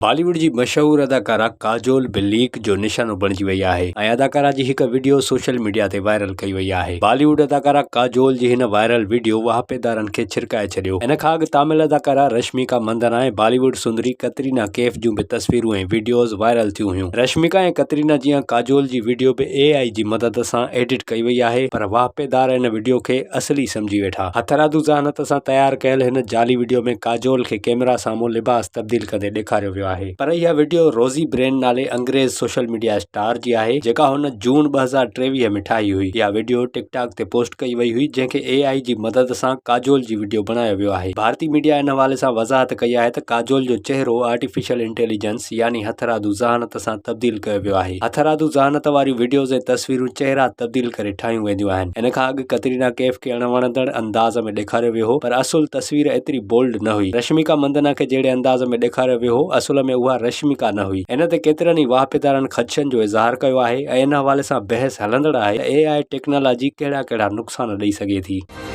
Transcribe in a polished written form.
بالي wood جي مشهور اداڪارا ڪاجول به ليڪ جو نشانو بڻجي وئي آهي ۽ اداڪارا جي هڪ وڊيو سوشل ميڊيا تي وائرل ڪئي وئي آهي. بالي ووڊ اداڪارا ڪاجول جي هن وائرل وڊيو واهپيدارن کي ڇرڪائي ڇڏيو. ان کان اڳ تامل اداڪارا رشميڪا مندنا ۽ بالي ووڊ سندري ڪترينا ڪيف جون به تصويرون ۽ وڊيوز وائرل ٿيون هيون. رشميڪا ۽ ڪترينا جيان ڪاجول جي وڊيو به اي آء جي مدد سان ايڊٽ ڪئي وئي آهي پر واهپيدار ان وڊيو کي اصلي سمجهي ويٺا. هٿرادو ذهانت سان تيار ڪيل هن جعلي وڊيو ۾ ڪاجول کي ڪيمرا سامهون لباس تبديل ڪندي ڏيکاريو ويو آهي پر اها وڊيو روزي برين نالي انگريز سوشل ميڊيا اسٽار جي آهي جيڪا هن جون 2023 ۾ ٺاهي هئي. اها وڊيو ٽڪ ٽاڪ تي پوسٽ ڪئي وئي هئي جنهن کي اي آء جي مدد سان ڪاجول جي وڊيو بڻايو ويو آهي. ڀارتي ميڊيا ان حوالي سان وضاحت ڪئي آهي ته ڪاجول جو چهرو آرٽيفيشل انٽيليجنس يعني هٿرادو ذهانت سان تبديل ڪيو ويو آهي. هٿرادو ذهانت واريون وڊيوز ۽ تصويرون چهرا تبديل ڪري ٺاهيون وينديون آهن. ان کان اڳ ڪترينا ڪيف کي اڻ وڻندڙ انداز ۾ ڏيکاريو ويو هو پر اصل تصوير ايتري بولڊ نه هئي. رشميڪا مندنا کي جهڙي انداز ۾ ڏيکاريو ويو هو اصل ۾ اها رشميڪا نه هئي. ان تي ڪيترن ئي واهپيدارن خدشن جو اظهار ڪيو آهي ۽ ان حوالي سان بحث هلندڙ آهي ته اي آء ٽيڪنالاجي ڪهڙا ڪهڙا نقصان ڏئي سگهي ٿي.